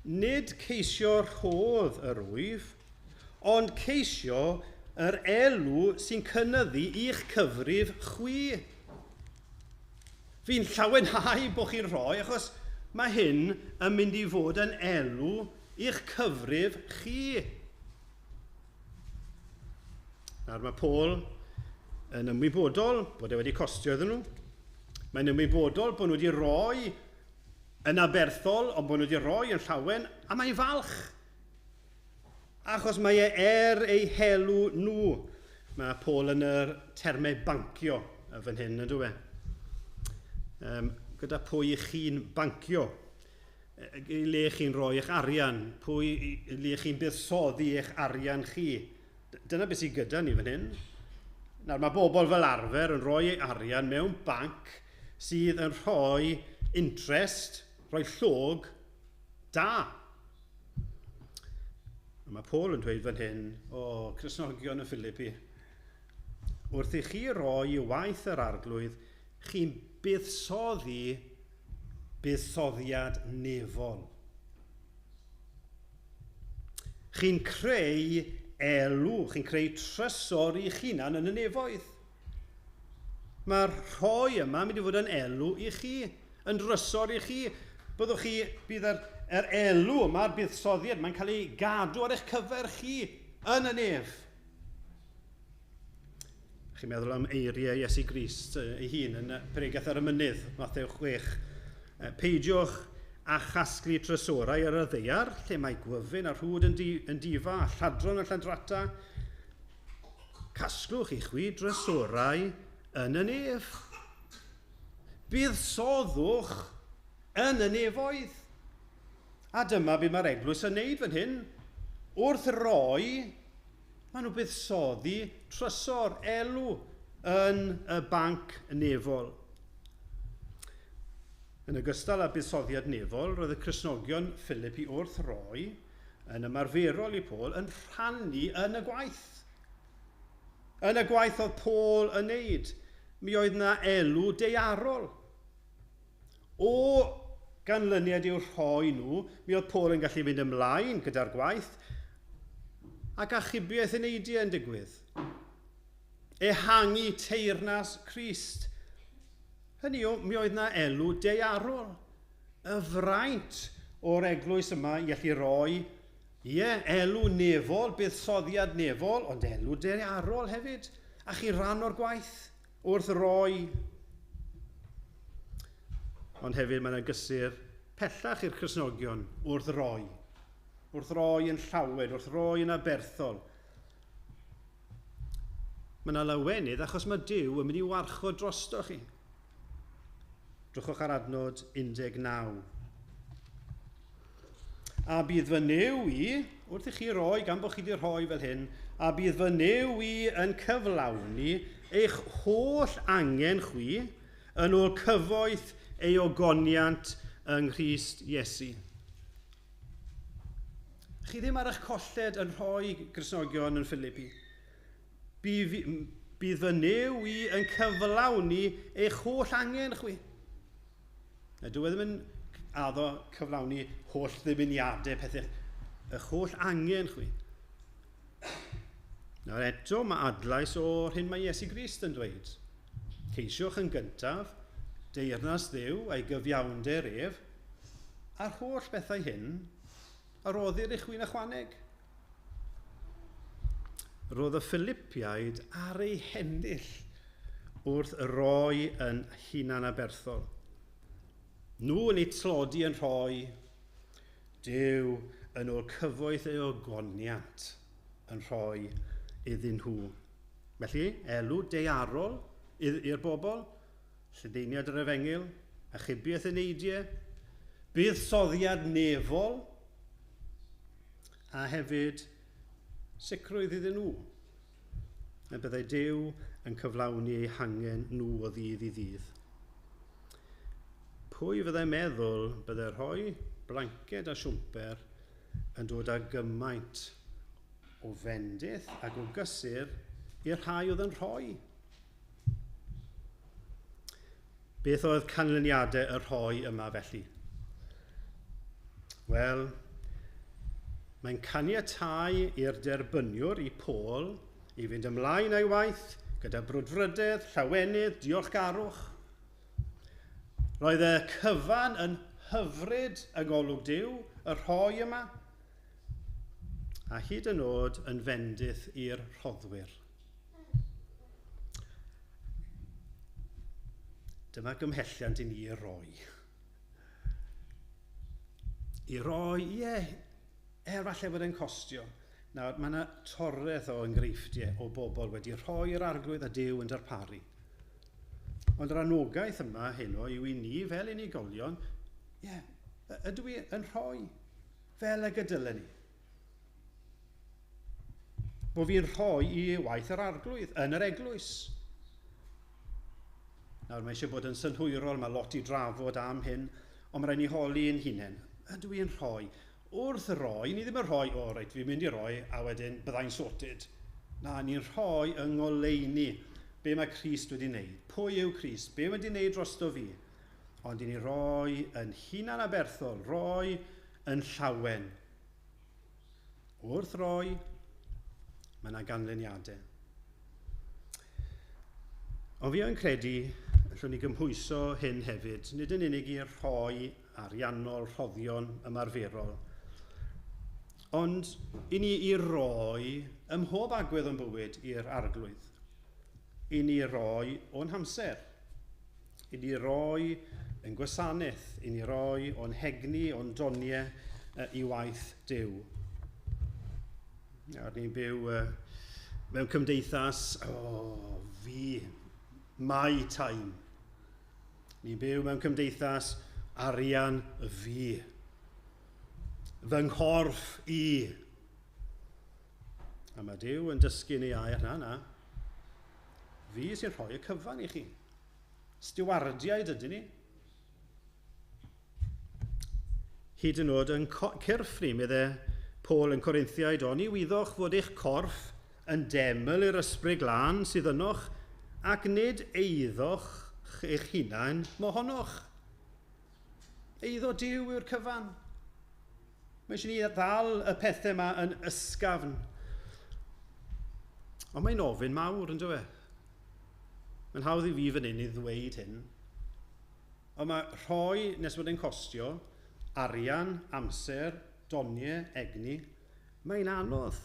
Nid ceisio rhodd yr wyf, ond ceisio yr elw sy'n cynyddu i'ch cyfrif chwi. Fi'n llawenhau bod chi'n rhoi, achos mae hyn yn mynd i fod yn elw i'ch cyfrif chi. Nawr mae Paul yn ymwybodol bod e wedi costio iddyn nhw. Mae'n ymwybodol bod nhw wedi rhoi yn aberthol, ond bod nhw wedi rhoi yn llawen, a mae'n falch. Achos mae e er ei helw nhw. Mae Paul yn yr termau bancio fan hyn, yn dwi e? Gyda pwy i chi'n bancio? I le chi'n rhoi eich arian, pwy i le chi'n buddsoddi eich arian chi. Dyna beth sydd gyda ni fan hyn. Nawr, mae bobl fel arfer yn rhoi ei arian mewn banc sydd yn rhoi interest, rhoi llog da. A mae Paul yn dweud fan hyn, o, Cristnogion y Philippi, wrth i chi roi i waith yr arglwydd, chi'n buddsoddi buddsoddiad nefol. Chi'n creu elw, chi'n creu trysor i'ch hunan yn y nefoedd. Mae'r rhoi yma mynd i fod yn elw i chi, yn drysor i chi. Byddwch chi, bydd yr, yr elw yma'r buddsoddiad, mae'n cael ei gadw ar eich cyfer chi yn y nef. Chi'n meddwl am eiriau Iesu Grist ei hun yn Pregaeth ar y Mynydd, Mathew 6. Peidiwch a chasglu trysorau ar y ddaear, lle mae gwyfyn a rhwd yn, di, yn difa, a lladron yn llandrata. Casglwch i chwi drysorau yn y nef. Buddsoddwch yn y nefoedd. A dyma beth mae'r eglwys yn neud fan hyn. Wrth roi, maen nhw buddsoddi trysor, elw, yn y banc nefol. Yn ogystal â buddsoddiad nefol, roedd y Cristnogion Philippi wrth roi, yn ymarferol i Paul, yn rhannu yn y gwaith. Yn y gwaith oedd Paul yn neud, mi oedd na elw deiarol. O ganlyniad i'w rhoi nhw, mi oedd Paul yn gallu fynd ymlaen gyda'r gwaith ac achubiaeth eneidiau yn digwydd. Ehangu teyrnas Crist. Hynny yw, mi oedd na elw deiarol. Y fraint o'r eglwys yma i allu roi, ie, elw nefol, buddsoddiad nefol, ond elw deiarol hefyd. A chi ran o'r gwaith wrth roi. Ond hefyd mae yna gysur pellach i'r Cristnogion wrth roi. Wrth roi yn llawen, wrth roi yn aberthol. Mae yna lawenydd achos mae Duw yn mynd i warchod drosto chi. Drychwch ar adnod 19. A bydd fy Nuw i, wrth i chi roi, gan bod chi wedi rhoi fel hyn, a bydd fy Nuw i yn cyflawni eich holl angen chwi yn ôl cyfoeth ei ogoniant yng Nghrist Iesu. Chi ddim ar eich colled yn rhoi Gristnogion yn Philippi. Bydd fy Nuw i yn cyflawni eich holl angen chwi. Na, dyw e ddim yn addo cyflawni holl ddymuniadau pethau, eich holl angen chwi. Nawr eto mae adlais o'r hyn mae Iesu Grist yn dweud. Ceisiwch yn gyntaf, deyrnas Dduw a'i gyfiawnder ef, a'r holl bethau hyn a roddir i chwi'n ychwaneg. Roedd y Philippiaid ar eu hennill wrth roi yn hunanaberthol. Nhw yn eu tlodi yn rhoi, Duw yn ôl cyfoeth ei ogoniant yn rhoi iddyn nhw. Felly, elw daearol i'r bobl, lledaeniad yr efengyl, achubiaeth eneidiau, buddsoddiad nefol, a hefyd sicrwydd iddyn nhw. Y byddai Duw yn cyflawni eu hangen nhw o ddydd i ddydd. Pwy fyddai meddwl byddai rhoi blanced a siwmper yn dod â gymaint o fendith ac o gysur i'r rhai oedd yn rhoi? Beth oedd canlyniadau y rhoi yma felly? Wel, mae'n caniatáu i'r derbyniwr, i Paul, i fynd ymlaen â'i waith gyda brwdfrydedd, llawenydd, diolchgarwch. Roedd y cyfan yn hyfryd yng ngolwg Duw, y rhoi yma, a hyd yn oed yn fendith i'r rhoddwyr. Dyma gymhelliant i ni i roi. I roi, ie, falle fod e'n costio. Nawr, mae yna toreth o enghreifftiau o bobl wedi rhoi'r arglwydd a Duw yn darparu. Ond yr anogaeth yma heno yw i ni fel unigolion, ie, ydw i yn rhoi fel y gydylen ni. Bo fi'n rhoi i waith yr arglwydd yn yr eglwys. Nawr, mae eisiau bod yn synhwyrol, mae lot i drafod am hyn, ond mae rhaid ni holi ein hunain. Ydw i'n rhoi? Wrth roi, ni ddim yn rhoi, o reit, fi'n mynd i roi, a wedyn byddai'n sorted. Na, ni'n rhoi yng ngoleuni be mae Crist wedi wneud. Pwy yw Crist? Be wedi wneud drosto fi? Ond i ni roi yn hunan aberthol, roi yn llawen. Wrth roi, mae yna ganlyniadau. Ond fi yn credu, allwn ni gymhwyso hyn hefyd, nid yn unig i'r rhoi ariannol, rhoddion ymarferol, ond i ni i roi ym mhob agwedd o'n bywyd i'r arglwydd. I ni roi o'n hamser, i ni roi yn gwasanaeth, i ni roi o'n hegni, o'n doniau i waith Duw. Nawr ni'n byw mewn cymdeithas, oh, fi, my time. Ni'n byw mewn cymdeithas arian fi. Fy nghorff i. A mae Duw yn dysgu ni air, na, na. Fi sy'n rhoi y cyfan i chi. Stiwardiaid ydyn ni. Hyd yn oed yn cyrff ni, meddai Paul yn Corinthiaid, oni wyddoch fod eich corff yn deml i'r ysbryd glân sydd ynoch, ac nid eiddoch eich hunain mohonoch. Eiddo Duw yw'r cyfan. Mae eisiau ni ddal y pethau yma yn ysgafn. Ond mae'n ofyn mawr, yn dyw e? Mae'n hawdd i fi fan hyn i ddweud hyn. Ond mae rhoi nes bod e'n costio arian, amser, doniau, egni, mae'n anodd.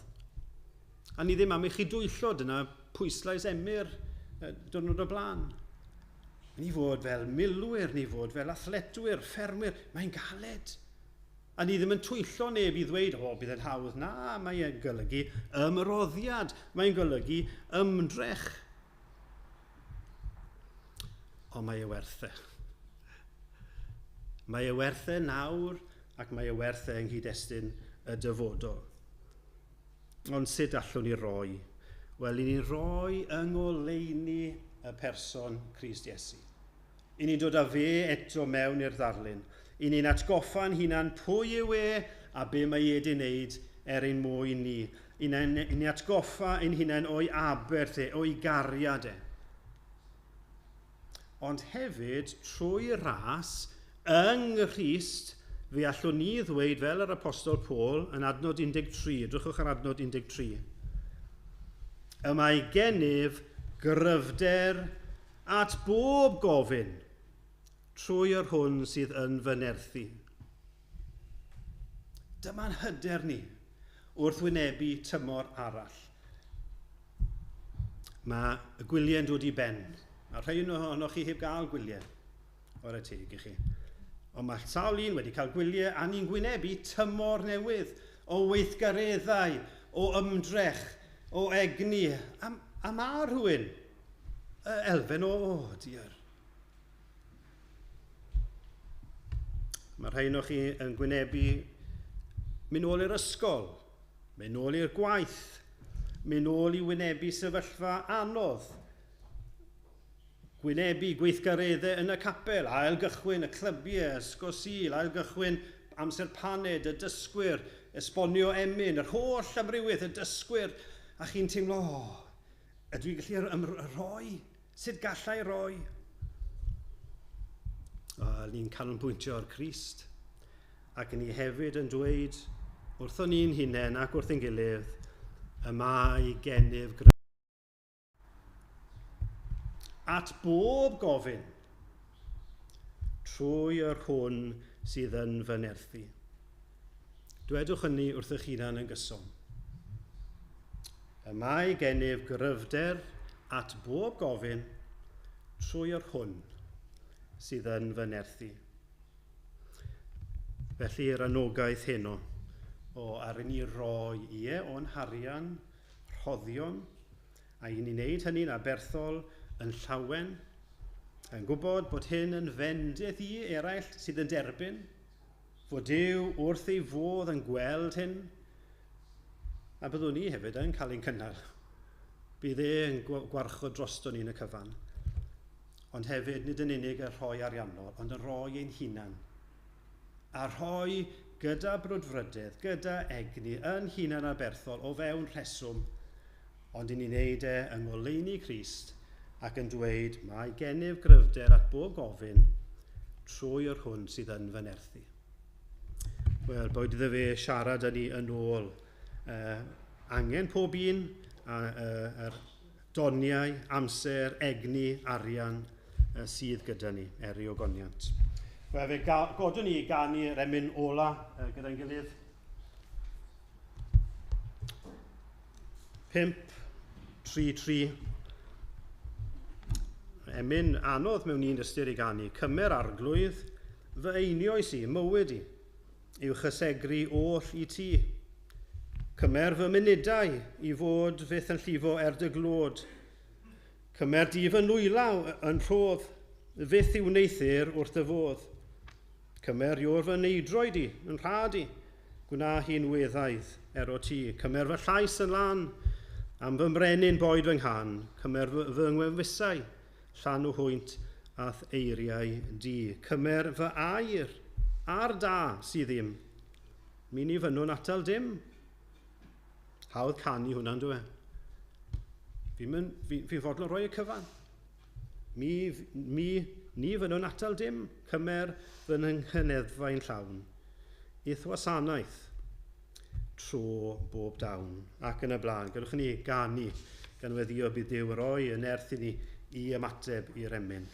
A ni ddim am i chi dwyllo, dyna pwyslais Emyr diwrnod o blaen. Ni fod fel milwyr, ni fod fel athletwyr, ffermwyr, mae'n galed. A ni ddim yn twyllo neb i ddweud, o, bydd yn hawdd. Na, mae'n golygu ymroddiad, mae'n golygu ymdrech. Ond mae e werth e. Mae e werth e nawr ac mae e werth e yng nghyd-destun y dyfodol. Ond sut allwn ni roi? Wel, i ni roi yng ngoleuni y person Crist Iesu. I ni'n dod â fe eto mewn i'r ddarlun. I ni'n atgoffa'n hunan pwy yw e a be mae e wedi wneud er ein mwyn ni. I ni'n atgoffa ein hunain o'i aberth e, o'i gariad e. Ond hefyd, trwy ras, yng Nghrist, fe allwn ni ddweud fel yr Apostol Paul yn adnod 13. Edrychwch ar adnod 13. Y mae gennyf gryfder at bob gofyn trwy yr hwn sydd yn fy nerthu. Dyma'n hyder ni wrth wynebu tymor arall. Mae y gwyliau'n dod i ben. A rhai ohonoch chi heb gael gwyliau. O'r teg i chi. Ond mae sawl un wedi cael gwyliau a ni'n gwynebu tymor newydd o weithgareddau, o ymdrech, o egni. A mae rhywun elfen o, oh, diar. Mae rhai ohonoch chi yn gwynebu mynd nôl i'r ysgol, mynd nôl i'r gwaith, mynd nôl i wynebu sefyllfa anodd, gwynebu gweithgareddau yn y capel, ailgychwyn y clybiau, Ysgol Sul, ailgychwyn amser paned, y dysgwyr, esbonio emyn, yr holl amrywiaeth, y dysgwyr, a chi'n teimlo, oh, ydw i'n gallu rhoi? Sut gallai roi? Ni'n canolbwyntio ar Crist, ac ni hefyd yn dweud wrthon ni'n hunain ac wrth ein gilydd, y mae gennyf gryfder at bob gofyn trwy yr hwn sydd yn fy nerthu. Dwedwch hynny wrth eich hunan yn gyson. Y mae gennyf gryfder at bob gofyn trwy yr hwn sydd yn fy nerthu. Felly yr anogaeth heno o ar i ni roi ie o'n harian, rhoddion, a i ni wneud hynny'n aberthol, yn llawen, yn gwybod bod hyn yn fendith i eraill sydd yn derbyn, fod Duw wrth ei fodd yn gweld hyn, a byddwn ni hefyd yn cael ein cynnal. Bydd e yn gwarchod drosto ni yn y cyfan. Ond hefyd, nid yn unig y rhoi ariannol, ond yn rhoi ein hunan. A rhoi gyda brwdfrydedd, gyda egni, yn hunan aberthol, o fewn rheswm, ond i ni wneud e yng ngoleuni Crist ac yn dweud, mae gennyf gryfder at bob gofyn trwy yr hwn sydd yn fy nerthu. Wel, boed iddo fe siarad â ni yn ôl. Angen pob un, yr doniau, amser, egni, arian sydd gyda ni, er i ogoniant. Wel, fe godwn ni i ganu'r emyn ola gyda'n gilydd. 5, 3, 3. Emyn anodd mewn un ystyr i ganu. Cymer arglwydd, fy einioes i, mywyd i, i'w chysegru oll i ti. Cymer fy munudau i fod fyth yn llifo er dy glod. Cymer di fy nwylaw yn rhodd, fyth i wneuthur wrth dy fodd. Cymer iwr fy neidroed i, yn rhad i, gwna hi'n weddaidd er o ti. Cymer fy llais yn lan, am fy mrenin boed fy nghan. Cymer fy ngwefusau, llanw hwynt a'th eiriau di. Cymer fy air a'r da sydd ddim. Mi ni fynnwn atal dim. Hawdd canu hwnna'n dwi. Fi'n fodlon rhoi y cyfan. Ni fynnwn atal dim. Cymer fy nghyneddfau'n llawn. I'th wasanaeth tro bob dawn. Ac yn y blaen, gadwch ni ganu gan weddio bydd Duw roi y nerth i ni i ymateb i'r emyn.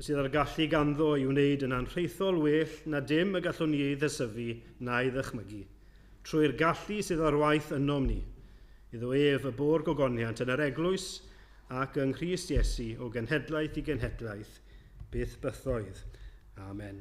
sydd ar gallu ganddo i wneud yn anrhaethol well na dim y gallwn ni ei ddesyfu na'i ddychmygu, trwy'r gallu sydd ar waith ynom ni, iddo ef y bo'r gogoniant yn yr eglwys ac yng Nghrist Iesu o genhedlaeth i genhedlaeth, byth bythoedd. Amen.